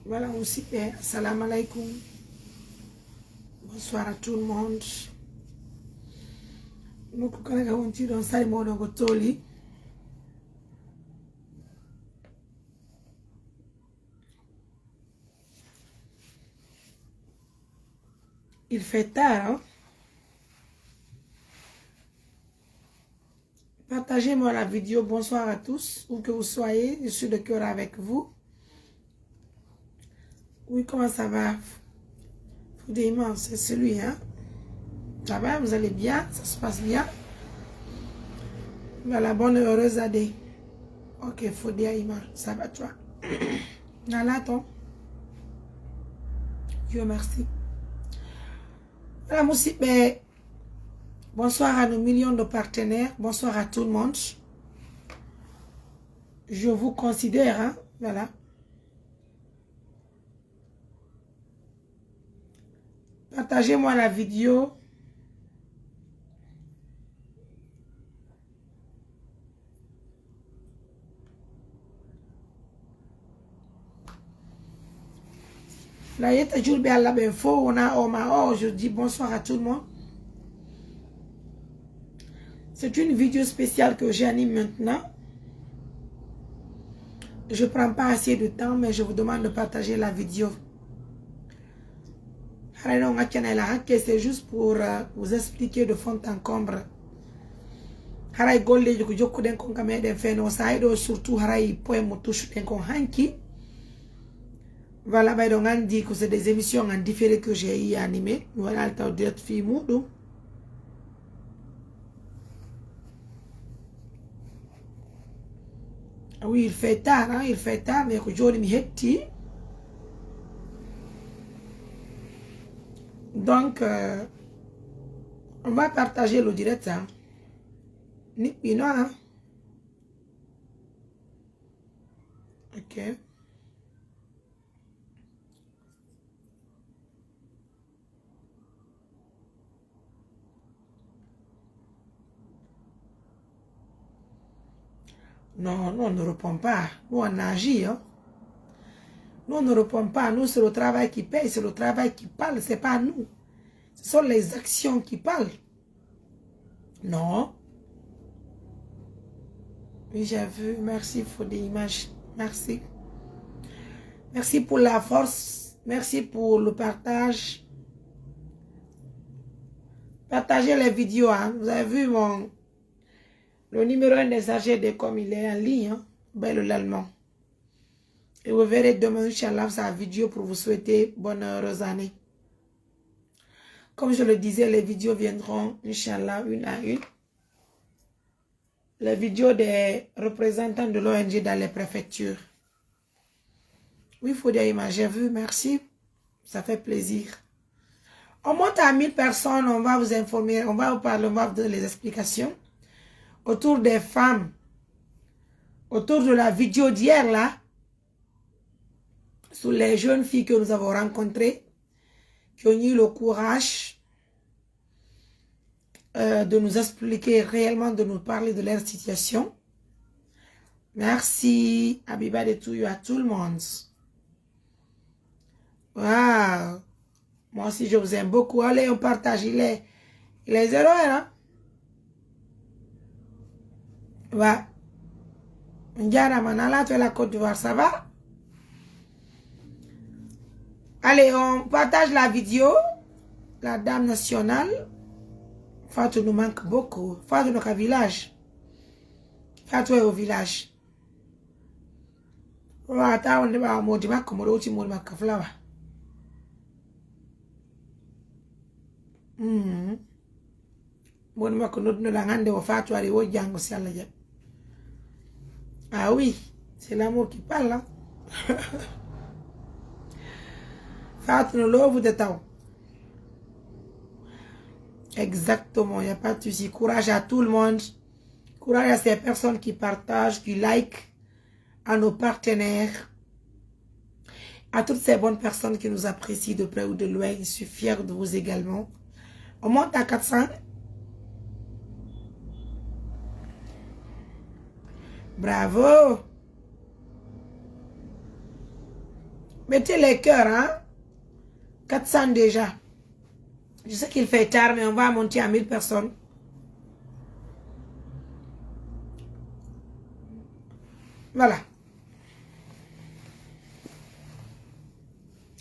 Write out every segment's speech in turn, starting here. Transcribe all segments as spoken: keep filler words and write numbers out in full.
Voilà, musiɓɓe, assalamu alaikum. Bonsoir à tout le monde. Nokku kala ka wonti ɗon, sari moɗon ko toli. Il fait tard, hein? Partagez-moi la vidéo. Bonsoir à tous, où que vous soyez. Je suis de cœur avec vous. Oui, comment ça va? Fodé Iman, c'est celui, hein? Ça va, vous allez bien? Ça se passe bien? Voilà, bonne et heureuse année. Ok, Fodé Iman, ça va toi? Nalaton? Dieu merci. Voilà, musiɓɓe. Bonsoir à nos millions de partenaires. Bonsoir à tout le monde. Je vous considère, hein, voilà. Partagez-moi la vidéo. La yetta julɓe Allah ɓen fof, wona o ma o. Je dis bonsoir à tout le monde. C'est une vidéo spéciale que j'anime maintenant. Je prends pas assez de temps, mais je vous demande de partager la vidéo. Haray non accanay la hakke, c'est juste pour, euh, vous expliquer de fond en comble. Haray golleji ko jokkuɗen kon ka meɗen feno sa'i ɗo, surtout haray point mo touchuɗen kon hanki. Voilà, ɓay ɗon andi ko c'est des émissions en différé que j'ai eu à animer. Mi waɗali taw direct fii muɗum. Ah oui, il fait tard, hein, il fait tard, mais ko jooni mi hetti. Donc, euh, on va partager le direct, hein. Niɓɓino, hein. Ok. Non, nous, on ne répond pas. Nous, on agit, hein. Nous, on ne répond pas. Nous, c'est le travail qui paye, c'est le travail qui parle, c'est pas nous. Ce sont les actions qui parlent. Non. Oui, j'ai vu. Merci pour des images. Merci. Merci pour la force. Merci pour le partage. Partagez les vidéos, hein. Vous avez vu mon, le numéro un des A G D comme il est en ligne, hein. Ben, le l'allemand. Et vous verrez demain, Inch'Allah, sa vidéo pour vous souhaiter bonne heureuse année. Comme je le disais, les vidéos viendront, Inch'Allah, une à une. Les vidéos des représentants de l'O N G dans les préfectures. Oui, Fodé Aïma, j'ai vu, merci. Ça fait plaisir. On monte à mille personnes, on va vous informer, on va vous parler, on va vous donner les explications autour des femmes, autour de la vidéo d'hier là, sur les jeunes filles que nous avons rencontrées, qui ont eu le courage, euh, de nous expliquer réellement, de nous parler de leur situation. Merci, Abiba de Touyo, à tout le monde. Waouh. Moi aussi, je vous aime beaucoup. Allez, on partage. Il est, il est zéro heure, hein? Ouais. Ndiarama, Nalato et la Côte d'Ivoire, ça va? Allez, on partage la vidéo. La dame nationale. Fatou nous manque beaucoup. Fatou no ka village. Fatou est au village. Wa ta wonde ɓawa modi makko, mo ɗowti modi makko flawa. Mhm. Moni makko noddunoɗan hannde o Fatou ari wo janngo si Allah jaɓi. Ah oui, c'est l'amour qui parle, hein. Fatou no lowude taw. Exactement, y a pas de souci. Courage à tout le monde. Courage à ces personnes qui partagent, qui like, à nos partenaires, à toutes ces bonnes personnes qui nous apprécient de près ou de loin. Je suis fière de vous également. On monte à quatre cents. Bravo. Mettez les cœurs, hein? Quatre cents déjà. Je sais qu'il fait tard, mais on va monter à mille personnes. Voilà.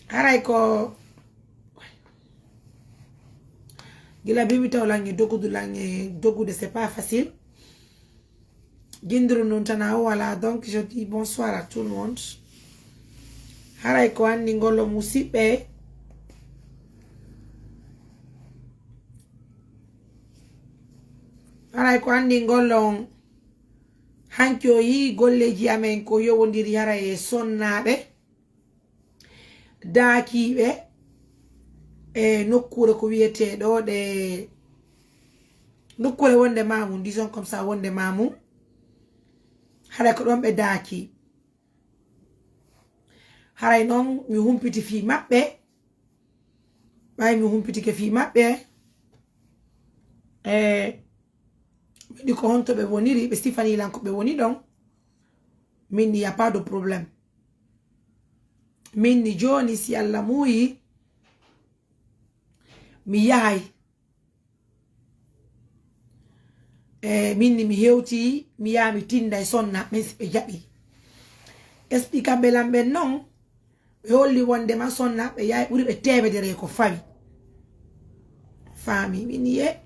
Haray ko gila bimi taw lange dogudu lange dogude, c'est pas facile. Jinduru nun tana o wala, donc je dis bonsoir à tout le monde. Haray ko anndi ngol on musiɓɓe. Haray ko anndi ngol on hanki o yii golleeji amen ko yowondiri haray e sonnaaɓe daakiiɓe e nokkuure ko wiyetee ɗo ɗe nokkuure wonde Mamoun, disons comme ça, wonde Mamoun. Haray ko ɗon ɓe daaki. Haray non mi humpiti fii maɓɓe. Ɓay mi humpitike fii maɓɓe. E mi wi'i ko honto ɓe woniri, ɓe sifanii lan ko ɓe woni ɗon. Min, il y a pas de problème. Min ni jooni, si Alla muuyi, mi yahay. E min ni mi hewti, mi yaha mi tinda e sonnaaɓe ɓen si ɓe jaɓi. Explique ɓe lan ɓen non, ɓe holli wondema sonnaaɓe yahay ɓuri ɓe teemedere e ko fawi. Faami, min ni ye,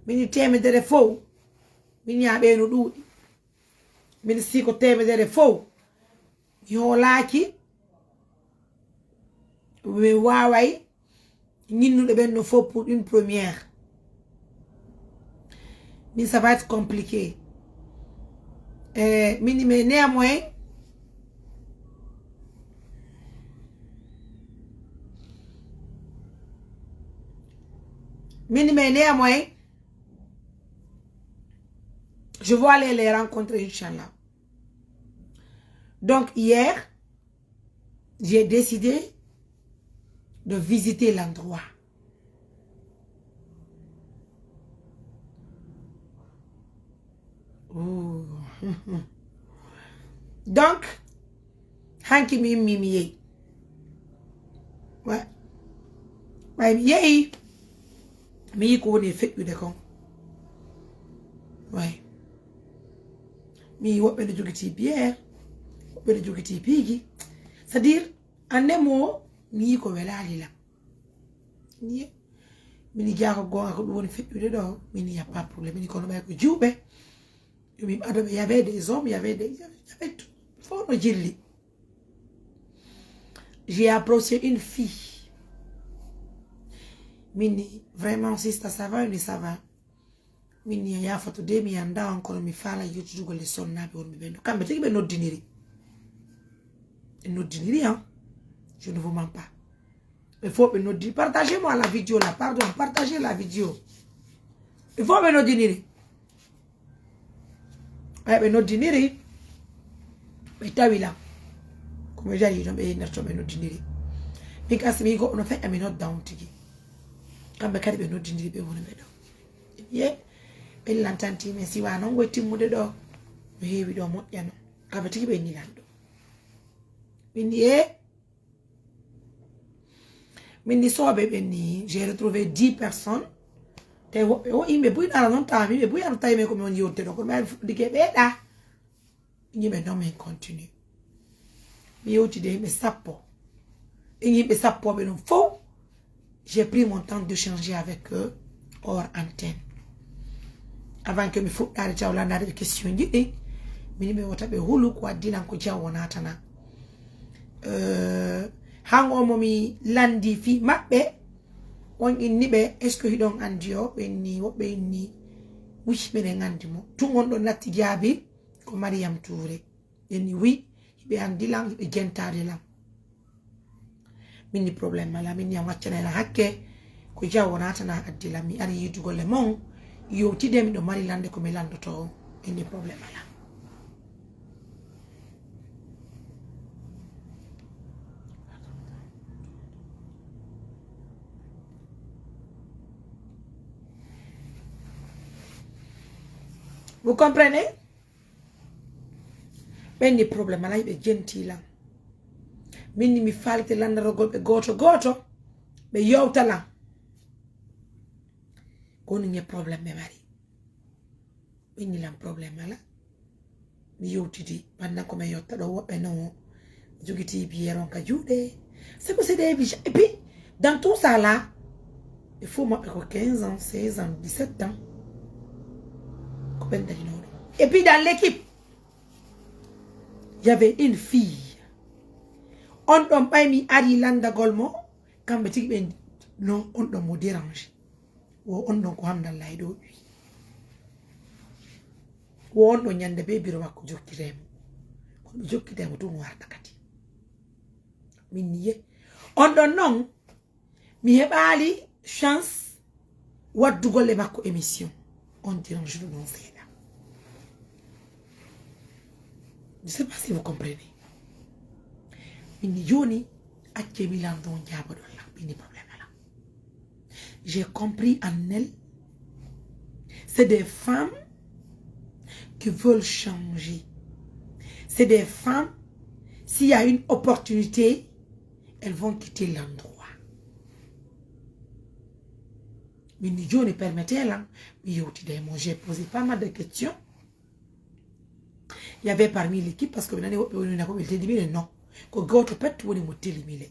min ni teemedere fow, min ni a ɓe no ɗuuɗi. Min si ko teemedere fow, mi hoolaaki, mi waaway ñinnude ɓen no fow pour une première. Min, ça va être compliqué. Eh, min, mais néanmoins, min, mais néanmoins, je vais aller les rencontrer, Inch'Allah. Donc, hier, j'ai décidé de visiter l'endroit. Ooh. Donc, hanki mi immii mi yehi. Wa-, ɓay mi yehi, mi yii ko woni e feƴƴude kon. Way. Mi yii woɓɓe no jogitii bière, woɓɓe no jogitii piiji. C'est-à-dire, en un mot, mi yii ko welaali lan. Ye. Min jaa ko goonga ko ɗum woni feƴƴude ɗo, min, y a pas problème. Min kono ɓay ko jiwɓe. Yo mi ado ɓe, y avait des hommes, y avait des, y avait, y avait tout. Fof no jilli. J'ai approché une fille. Min ni, vraiment, sister, ça va? Min ni, a yaafoto de, mi anndaa on, kono mi faalaa yettugol e sonnaaɓe wonɓe ɓen ɗo. Kamɓe tigi ɓe noddiniri. Ɓe noddiniri, hein? Je ne vous mens pas. Ɓe fof ɓe noddi. Partagez-moi la vidéo là, pardon, partagez la vidéo. Ɓe fof ɓe noddiniri. Ɓay ɓe noddiniri, ɓe tawi lan. Ko mi jari ɗon ɓe yennirto ɓe noddiniri. Min kasi mi goɗɗo no feƴƴa mi nodda on tigi. Kamɓe kadi ɓe noddiniri ɓe woni ɓe ɗo. Ye, ɓe lantanti men si wa non woy timmude ɗo. No heewi ɗo moƴƴa non. Kamɓe tigi ɓe inni lan ɗo. Min ye, Min ni sooɓe ɓen ni, j'ai retrouvé dix personnes. Tawi woɓɓe, o yimɓe buy ɗara non tawa, yimɓe buy ano tawi men ko min woni yewtude ɗo, kono ɓen fuɗɗike ɓeeɗa. Yimɓe non min continue. Mi yewtide yimɓe sappo. E yimɓe sappo ɓe ɗon fow, j'ai pris mon temps d'échanger avec eux hors antenne. Avant que mi fuɗɗaade taw landaade ɓe question ji ɗi, min mi wota ɓe hulu ko addi lan ko jaw wonaa tana. Euh, han o mo mi landi fii maɓɓe, on inni ɓe, est-ce que hiɗon andi o? Ɓe inni, woɓɓe inni, wi, miɗen andi mo. Tun on ɗon natti jaabi, ko Mariam Touré. Ɓe inni, wi, hiɓe andi lan, hiɓe jentaade lan. Min ni problème alaa, min ni a waccanay lan hakke, ko jaw wonaa tana addi lan. Mi ari yiidugol e mon, yewtide miɗo mari lande ko mi landoto on. Min ni problème alaa. Vous comprenez? Ɓen ni problème alaa, hiɓe jenti lan. Min ni mi faalete lanndarogol ɓe gooto gooto, ɓe yewta lan. Ko honɗun e problème ɓe mari? Ɓe inni lan problème alaa. Mi yewtidi, pendant ko men yotta ɗoo, woɓɓe non jogitii biyeron ka juuɗe. C'est que c'est des bijoux. Et puis, dans tout ça là, il faut maɓɓe ko quinze ans, seize ans, dix-sept ans. Ko ɓen dañinoo ɗoo. Et puis, dans l'équipe, il y avait une fille. On ɗon ɓay mi arii lanndagol mo, kamɓe tigi ɓe non, on ɗon mo dérange. Wo on ɗon ko Hamdallahi ɗoo wi. Wo on ɗon ñannde bee biro makko jokkitee mo. Kono ɓe jokkitee mo tun warta kadi. Min ni ye. On ɗon non, mi heɓaali chance waddugol e makko émission. On dirait je non seeɗa. Je sais pas si vous comprenez. Min ni jooni, accee mi lan ɗon jaaboɗon lan, min ni problème alaa. J'ai compris en elle. C'est des femmes qui veulent changer. C'est des femmes, s'il y a une opportunité, elles vont quitter l'endroit. Min ni jooni permettez lan, mi yewtida e mon. J'ai posé pas mal de questions. Il y avait parmi l'équipe, parce que ɓe nani woɓɓe woni na ko ɓe teddi, minen non. Ko gooto pet woni mo telimile.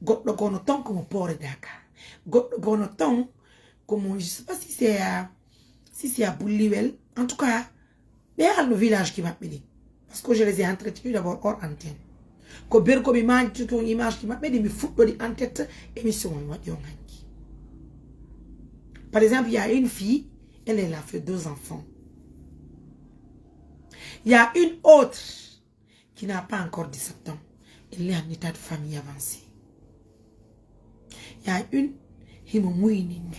Goɗɗo gono ton ko mo Poore Dakar. Goɗɗo gono ton ko mo, je sais pas si c'est à, si c'est à Bulliwel. En tout cas, ɓe alno village ki maɓɓe ɗin. Parce que je les ai entretenus d'abord hors antenne. Ko berko mi maanditi ton image ki maɓɓe ɗin, mi fuɗɗori en tête émission mo mi waɗi on hanki. Par exemple, il y a une fille, elle, elle a fait deux enfants. Il y a une autre qui n'a pas encore dix-sept ans. Elle est en état de famille avancé. Il y a une, himo muyninde.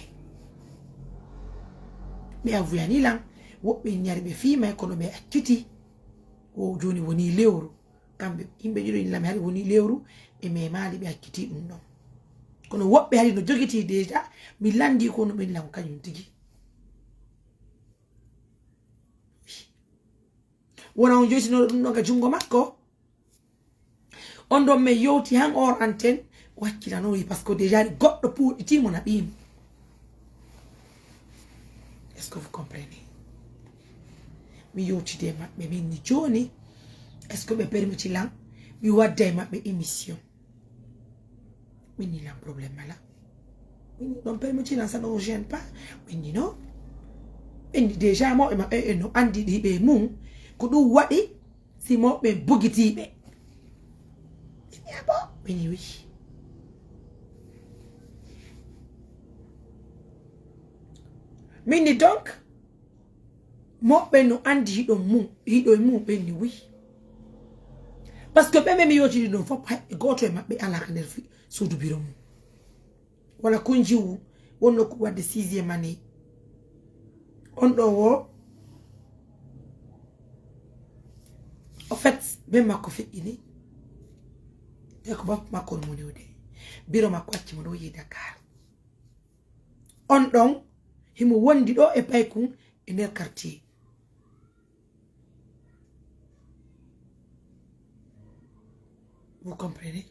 Ɓe avuyani lan, woɓɓe ñari ɓe fii may kono ɓe acciti. Wo jooni woni lewru. Kamɓe, yimɓe ɗiɗo ina lami hari woni lewru, ɓe memaali ɓe acciti ɗum ɗon. Kono woɓɓe hari no jogitii déjà, mi lanndii ko no ɓen lan ko kañum tigi. Wona on joytino ɗum ɗon ka junngo makko. On ɗon men yewti han hors antenne, wakkilano wi, parce que déjà goɗɗo puuɗitii mo naɓii mo. Est-ce que vous comprenez? Mi yewtidi e maɓɓe, min ni jooni, est-ce que ɓe permiti lan mi wadda e maɓɓe émission? Min ni lan problème alaa. Min ni ɗon permiti lan, ça ne vous gêne pas. Min ni non. Min ni déjà mawɓe maɓɓe en no anndi ɗi ɓe mum. Ko ɗum waɗi si mawɓe ɓen bugitii ɓe. Min ni abo, min ni wi. Min ni donc, mawɓe no anndi hiɗo mum, hiɗo e mum, ɓen ni wi. Parce que ɓe ɓe mi yewtidi ɗum fof, hay gooto e maɓɓe alaa ka nder fi-, suudu biro mum. Wala kunjiwu, wonno ko wadde sixième année. On ɗo wo, au fait, ben makko feƴƴini. Te ko bappa makko on mo newde. Biro makko acci mo ɗo yehi Dakar. On ɗon, himo wondi ɗo e paykun e nder quartier. Vous comprenez?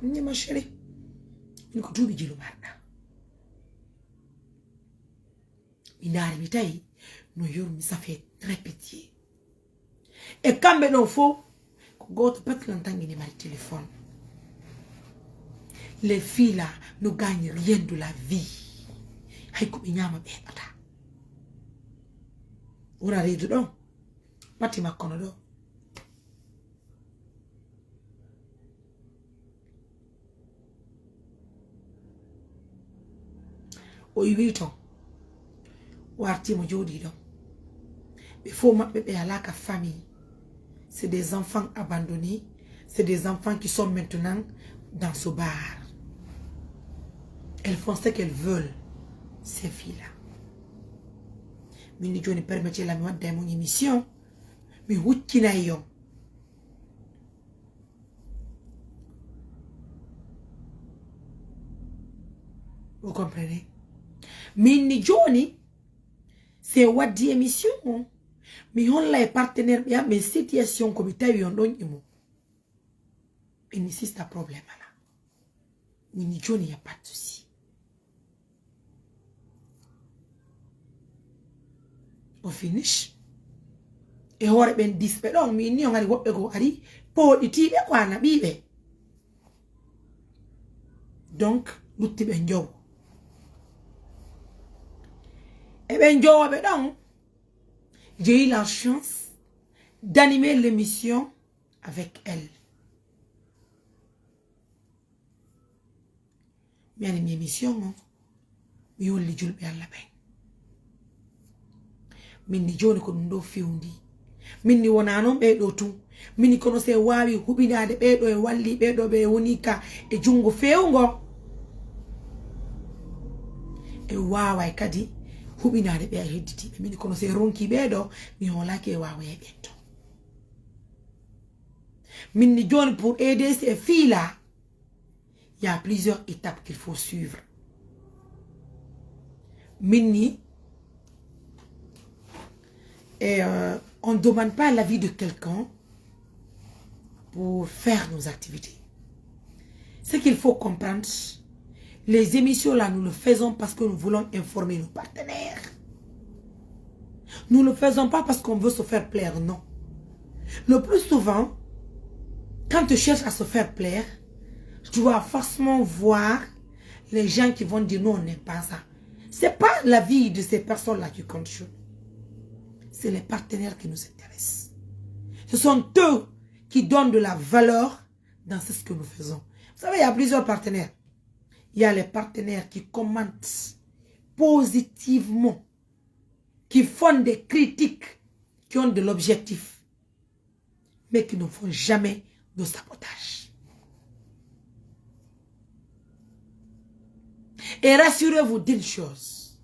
Ni ma chérie, min ko duuɓi jilu marɗa. Mi ndaari mi tawi no yurmi, ça fait très pitié. E kamɓe ɗon fof, ko gooto pet lan tan ina mari téléphone. Les filles là ne gagnent rien de la vie. Hay ko ɓe ñaama ɓe heɓata. Wona reedu ɗon, pati makko no ɗo. O iwi ton, o arti mo jooɗii ɗon. Ɓe fof maɓɓe ɓe alaa ka famille. C'est des enfants abandonnés. C'est des enfants qui sont maintenant dans ce bar. Elles font ce qu'elles veulent, ces filles-là. Min ni jooni permetez lan mi wadda e mon émission. Mi huccinay on. Vous comprenez? Min ni jooni, si en waddi émission on, Mi holla e partenaire ɓe am ɓen situation ko mi tawi on ɗon e mum. Ɓe ni sista problème ala. Min ni jooni y a pas de souci. O finish. E hoore ɓen dix ɓe ɗon, mi inni on hari woɓɓe goo ari pooɗitiiɓe ko ana ɓiiɓe. Donc, lutti ɓe njowo. E ɓen njowo ɓe ɗon, j'ai eu la chance d'animer l'émission avec elle. Mi animi émission on, mi holli julɓe Alla ɓen. Min ni jooni ko ɗum ɗoo fewndi. Min ni wonaa non ɓee ɗoo tun. Min ni kono si en waawi huɓinaade ɓee ɗoo, en wallii ɓee ɗoo ɓe woni ka e junngo feewungo, en waaway kadi huɓinaade ɓe hedditiiɓe. Min ni kono si en ronkii ɓee ɗoo, mi hoolaaki e waaway e ɓen ton. Min ni jooni pour aider ces filles-là, il y a plusieurs étapes qu'il faut suivre. Min ni, et, euh, on ne demande pas l'avis de quelqu'un pour faire nos activités. Ce qu'il faut comprendre, les émissions là, nous le faisons parce que nous voulons informer nos partenaires. Nous ne le faisons pas parce qu'on veut se faire plaire, non. Le plus souvent, quand tu cherches à se faire plaire, tu vas forcément voir les gens qui vont dire non, on n'aime pas ça. C'est pas l'avis de ces personnes-là qui compte chez nous. C'est les partenaires qui nous intéressent. Ce sont eux qui donnent de la valeur dans ce que nous faisons. Vous savez, il y a plusieurs partenaires. Il y a les partenaires qui commentent positivement, qui font des critiques, qui ont de l'objectif, mais qui ne font jamais de sabotage. Et rassurez-vous d'une chose,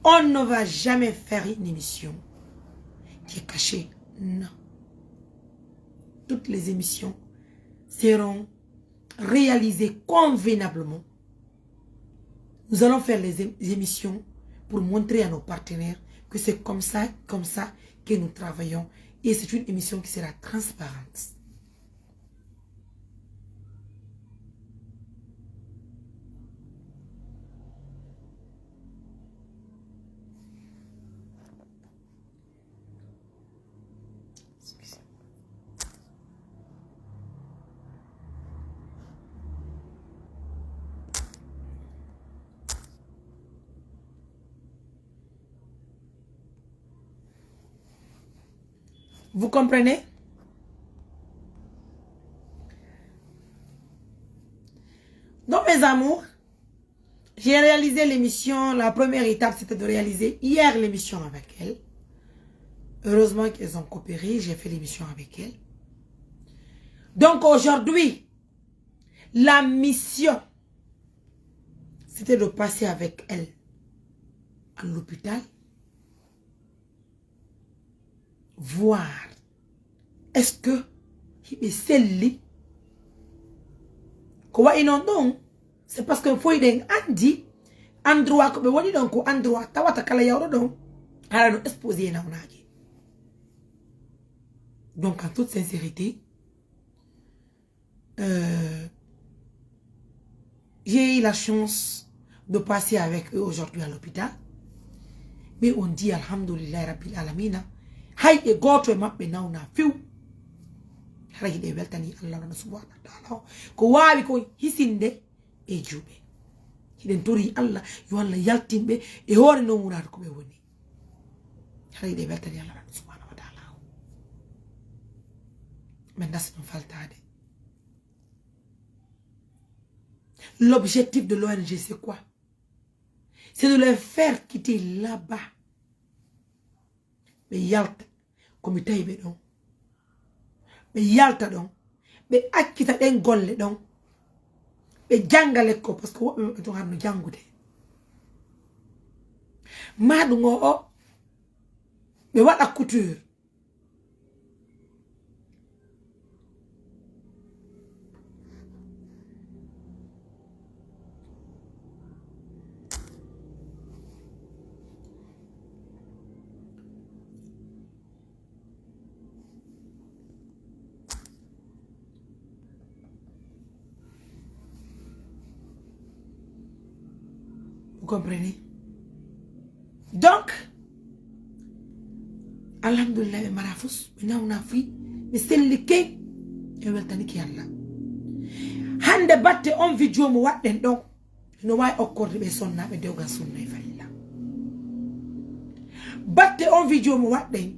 on ne va jamais faire une émission qui est cachée. Non. Toutes les émissions seront réalisées convenablement. Nous allons faire les ém-, émissions pour montrer à nos partenaires que c'est comme ça, comme ça que nous travaillons. Et c'est une émission qui sera transparente. Vous comprenez? Donc, mes amours, j'ai réalisé l'émission. La première étape, c'était de réaliser hier l'émission avec elle. Heureusement qu'elles ont coopéré, j'ai fait l'émission avec elle. Donc aujourd'hui, la mission, c'était de passer avec elle à l'hôpital, voir est-ce que hiɓe selli. Ko wayi non ɗon, c'est parce que fof hiɗen anndi endroit ko ɓe woni ɗon, ko endroit tawata kala yawɗo ɗon, hara no exposé e nawnaaje. Donc, en toute sincérité, euh, j'ai eu la chance de passer avec eux aujourd'hui à l'hôpital. Mais on dit alhamdulillahi rabbil alamina. Hay e gooto e maɓɓe nawna few. Hara hiɗe weltani Allah non subhanahu wa ta'ala. Ko waawi ko hisinde e juuɓe. Hiɗen tori Allah, yo Allah yaltin ɓe e hoore non wuraata ko ɓe woni. Hara hiɗe weltani Allah non subhanahu wa ta'ala. Men dasi non faltaade. L'objectif de l'O N G, c'est quoi? C'est de les faire quitter là-bas. Ɓe yalta, ko mi tawi ɓe ɗon. Ɓe yalta ɗon. Ɓe accita ɗen golle ɗon. Ɓe jannga lekkol, parce que woɓɓe maɓɓe tun hano janngude. Maa ɗum o, o, ɓe waɗa couture. Comprenez? Donc, alhamdulillah, ɓe mara fus, ɓe nawna fii, ɓe selli key, ɓe weltanike Allah. Hande batte on video mo waɗɗen ɗon, no waawi okkorde ɓe sonnaaɓe dewgal sunna e farilla. Batte on video mo waɗɗen,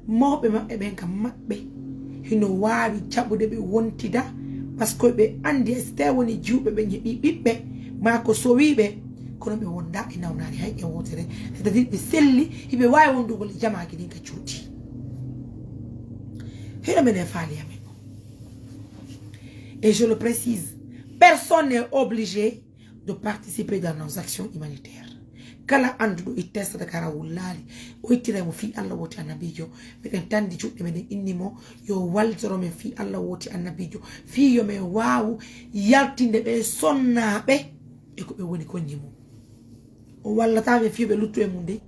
mawɓe maɓɓe ɓen kam maɓɓe hino waawi jaɓude ɓe wontida, parce que ɓe anndi hay si tawii wonii jiwɓe ɓen heɓii ɓiɓɓe, maa ko sowiiɓe, kono ɓe wondaa e nawnaare hay e wootere. C'est-à-dire ɓe selli, hiɓe waawi wondugol e jamaaji ɗin ka cuuɗi. Hino menen faali amen on. Et je le précise, personne n'est obligé de participer dans nos actions humanitaires. Kala annduɗo ittay sadaka hara wullaali, o ittiray mo fii Allah wooti annabiijo. Miɗen tanndi juuɗe men, miɗen inni mo yo wallitoro men fii Allah wooti annabiijo, fii yo men waawu yaltinde ɓee sonnaaɓe e ko ɓe woni kon e mun. O wallataa men fii yo ɓe luttu e mun de.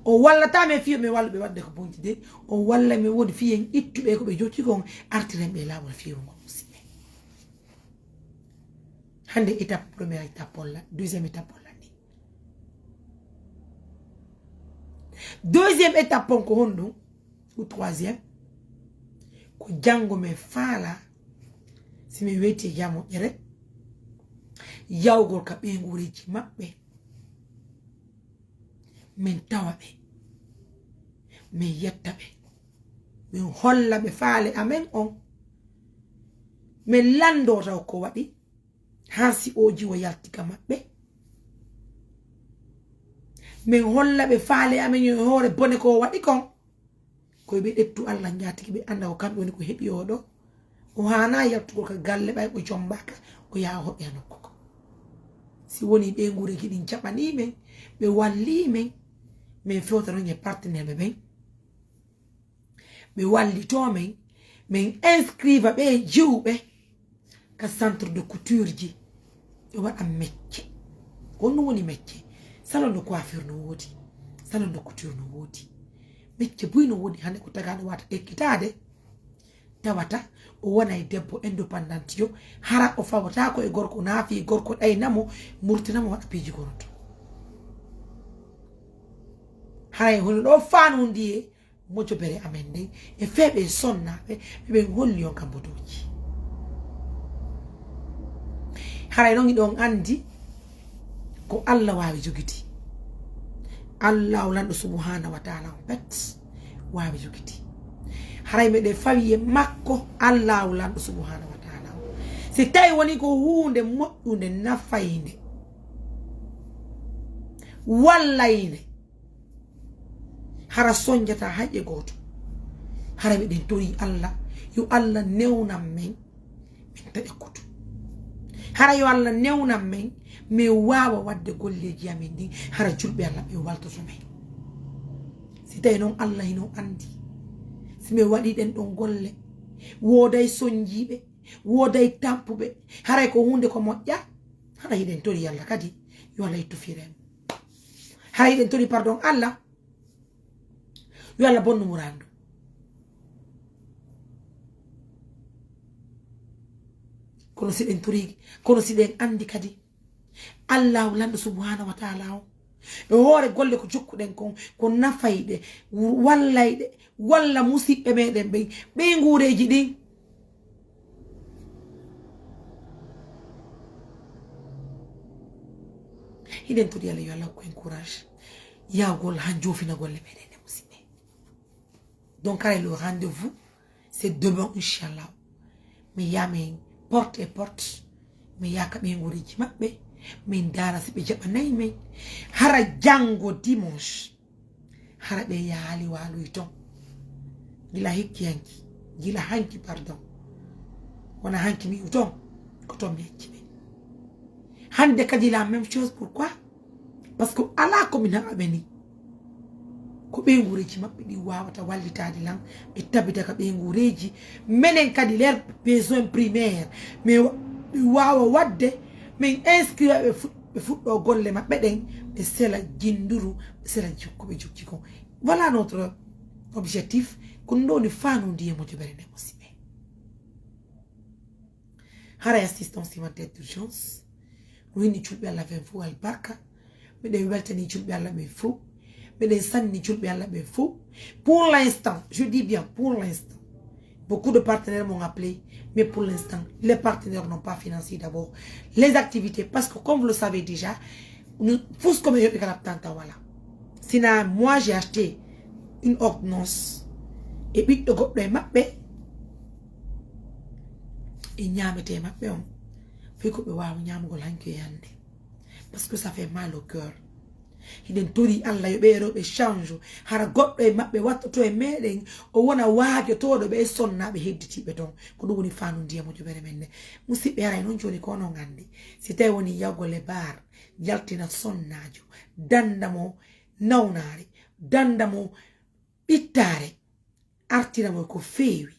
O wallataa men fii yo men wallu ɓe waɗude ko bonti de. O wallay men woni fii en ittu ɓe ko ɓe jokki kon, artiren ɓe e laawol feewungol, musiɓɓe. Hande étape, première étape on lan, deuxième étape on lan ni. Deuxième étape on ko honɗun? Ou troisième? Ko janngo men faala, si men weeti e yaa moƴƴere, yawgol ka ɓeynguureeji maɓɓe, men tawa ɓe, men yetta ɓe, men holla ɓe faale amen on, men lanndoo taw ko waɗi, haa si oo jiwo yalti ka maɓɓe. Men holla ɓe faale amen on e hoore bone ko o waɗi kon. Ko ɓe ƴettu Allah njaatigi ɓe annda ko kamɓe woni ko heɓi oo ɗoo. O haanaa yaltugol ka galle ɓay o jombaaka, o yaha o hoɗoya nokku ko. Si wonii ɓeynguureeji ɗin jaɓanii men, ɓe wallii men, men fewta non e partenaire ɓe ɓen. Ɓe wallitoo men, men inscriva ɓe jiwɓe ka centre de couture ji. Ɓe waɗa mecce. Ko honɗun woni mecce? Salon de coiffure no woodi, salon de couture no woodi. Mecce buy no woodi hannde ko tagaaɗo waawata ekkitaade, tawata o wonay debbo indépendant yo, hara o fawataa ko e gorko, naa fii gorko ɗayna mo, murtina mo, waɗa piiji gonoto. Haray hono ɗoo faanondiyee mojobere amen nden e fee ɓee sonnaaɓe ɓe ɓen holli on ka mbodooji. Haray non hiɗon anndi ko Allah waawi jogiti. Allaahu lanɗo subhaanahu wa taala on pet waawi jogiti. Haray meɗen fawi e makko Allaahu lanɗo subhaanahu wa taala on. Si tawi woni ko huunde moƴƴunde nafaynde, wallaynde, hara sonjataa hay e gooto. Hara miɗen torii Allah, yo Allah newnan men, men taƴa kutu. Hara yo Allah newnan men, men waawa waɗde golleeji amen ɗin, hara julɓe Allah ɓen waltoto men. Si tawii non Allah hino anndi, si men waɗii ɗen ɗon golle, wooday sonjiiɓe, wooday tampuɓe, haray ko huunde ko moƴƴa, hara hiɗen torii Allah kadi, yo Allah ittu fiire en. Hara hiɗen torii pardon Allah, yo Allah bonnu muraadu. Kono si ɗen torii, kono si ɗen anndi kadi, Allaahu lanɗo subhaanahu wa taala on, e hoore golle ko jokkuɗen kon, ko nafayɗe, wallayɗe, walla musiɓɓe meɗen ɓen, ɓeynguureeji ɗin. Hiɗen torii Allah, yo Allah hokku en courage. Yahgol han joofina golle meɗen ɗe, musiɓɓe. Donc, haray le rendez-vous, c'est demain, inchallah. Mi yaha men porte e porte. Mi yaha ka ɓeynguureeji maɓɓe. Min ndaara si ɓe jaɓanay men. Hara janngo dimanche. Hara ɓe yaali waaloy ton. Gila hikki hanki. Gila hanki, pardon. Wona hanki mi yi'u ton. Ko ton mi acci ɓe. Hannde kadi la même chose, pourquoi? Parce que alaa ko min haɓa ɓe ni. Ko ɓeynguureeji maɓɓe ɗin waawata wallitaade lan, ɓe tabita ka ɓeynguureeji. Menen kadi, leurs besoins primaires, mais wa-, ɓe waawa waɗde, min inscrire ɓe fuɗ-, ɓe fuɗɗoo golle maɓɓe ɗen, ɓe sela jinnduru, ɓe sela jikku ɓe jokki kon. Voilà notre objectif. Ko ɗun ɗoo woni faandu ndiye mojobere nde, musiɓɓe. Haray assistance humanitaire d'urgence, no inni julɓe Allah ɓen fow albarka, Miɗen weltanii julɓe Allah ɓen fow. Miɗen sanni julɓe Allah ɓen fow. Pour l'instant, je dis bien pour l'instant, beaucoup de partenaires m'ont appelé, mais pour l'instant, les partenaires n'ont pas financé d'abord les activités. Parce que, comme vous le savez déjà, nous, fus ko mi heɓi kala tanta wala. Sinon, moi, j'ai acheté une ordonnance. E ɓiɗɗo goɗɗo e maɓɓe, e ñaamete e maɓɓe on. Fii ko ɓe waawa ñaamugol hanki e hannde. Parce que ça fait mal au cœur. Hiɗen torii Allah yo ɓee ɗoo ɓe change. Hara goɗɗo e maɓɓe wattoto e meɗen, o wona waajotooɗo ɓee sonnaaɓe hedditiiɓe ton. Ko ɗum woni faandu ndiya moƴƴere men nden. Musidɓe, haray non jooni ko onon anndi. Si tawii woni yahgol e bar, yaltina sonnaajo, dannda mo nawnaare, dannda mo ɓittaare, artira mo ko feewi,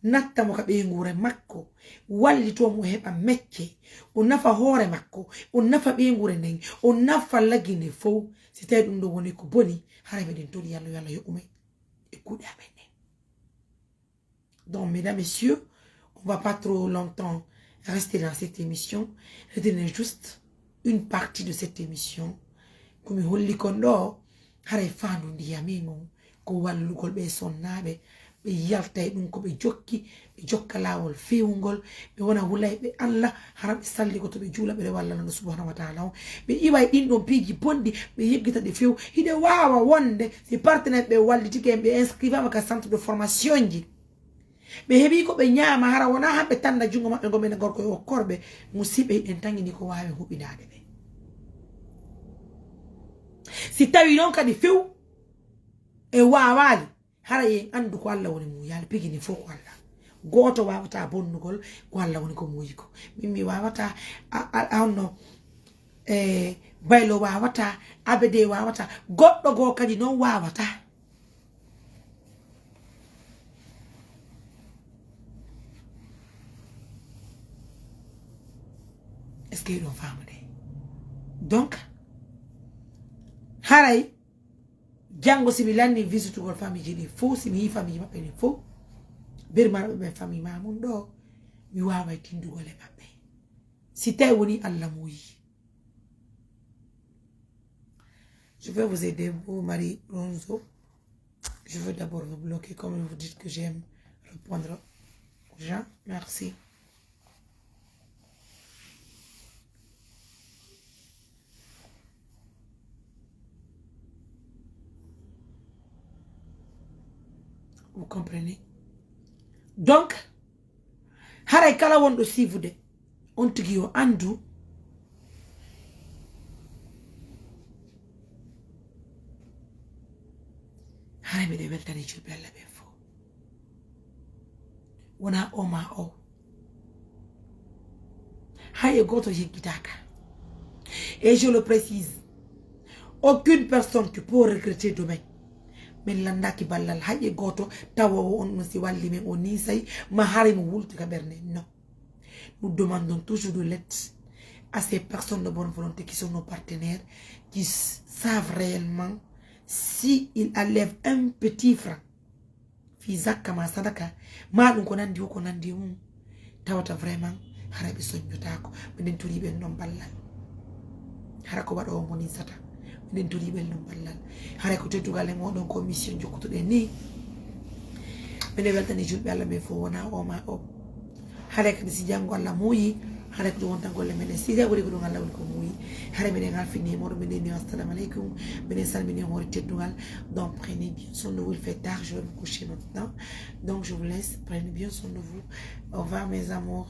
natta mo ka ɓeynguure makko, wallitoo mo o heɓa mecce, o nafa hoore makko, o nafa ɓeynguure nden, o nafa Lagine fow. Si tawii ɗum ɗoo woni ko boni, haray miɗen torii Allah, yo Allah yoɓu men e kuuɗe amen ɗen. Donc, mesdames, messieurs, on va pas trop longtemps rester dans cette émission. Retenez juste une partie de cette émission. Ko mi holli kon ɗoo, haray faandu ndiya men on, ko wallugol ɓee sonnaaɓe, ɓe yalta e ɗum ko ɓe jokki, ɓe jokka laawol feewungol, ɓe wona hulayɓe Allah, hara ɓe salligoto, ɓe juula, ɓe rewa Allah lanɗo subhanahu wa taala on. Ɓe iwa e ɗin ɗon piiji bonɗi, ɓe yeggita ɗi few. Hiɗe waawa wonde si partenaire ɓe wallitike en, ɓe inscrivama ka centre de formation ji. Ɓe heɓii ko ɓe ñaama, hara wonaa han ɓe tannda junngo maɓɓe ngon, ɓen gorko e okkorɓe, musiɓɓe, hiɗen tangini ko waawi huɓinaade ɓe. Si tawii non kadi few e waawaali, hara en anndu ko Allah woni muuyaali, pigi ni fow ko Allah. Gooto waawataa bonnugol ko Allah woni ko muuyi ko. Min mi waawataa, a, a, a honno, e, Baylo waawataa, Abede waawataa, goɗɗo goo kadi non waawataa. Est-ce que hiɗon faamude? Donc, haray, janngo si mi lanni visitugol famille ji ɗin fow, si mi yii famille maɓɓe ɗin fow, Birmarɓe ɓen famille Mamoun ɗoo, mi waaway tinndugol e maɓɓe. Si tawii wonii Allah muuyi. Je vais vous aider, vous, Marie Ronzo. Je veux d'abord vous bloquer, comme vous dites que j'aime répondre aux gens. Merci. Vous comprenez? Donc, haray kala wonɗo siifude, on tigi yo anndu, haray miɗen weltanii julɓe Allah ɓen fow. Wonaa o maa o. Hay e gooto yeggitaaka. Et je le précise, aucune personne qui peut regretter demain. Min lanndaaki ballal hay e gooto tawa o on ɗun si walli men o niisay, ma haray mo wulti ka ɓernde. Non. Nous demandons toujours de l'aide à ces personnes de bonne volonté qui sont nos partenaires, qui s-, savent réellement si ils enlèvent un petit franc. Fii zakka maa sadaka, maa ɗun ko nanndi, ko nanndi e mun, tawata vraiment hara ɓe soññotaako. Miɗen torii ɓen ɗon ballal. Hara ko waɗoowo mo ninsata. Miɗen torii ɓen ɗon ballal. Hara ko teddungal e mooɗon ko mission jokkutuɗen nii. Miɗen weltanii julɓe Allah ɓen fow, wonaa o maa o. Haray kadi si janngo Allah muuyi, haray ko ɗun wonta golle meɗen. Si tawi woni ko ɗun Allah woni ko muuyi, haray meɗen halfini e mooɗon, meɗen wi'a assalamu aleykum, meɗen salmini on hoore teddungal. Donc prenez bien soin de vous, il fait tard, je vais me coucher maintenant. Donc je vous laisse, prenez bien soin de vous. Au revoir mes amours.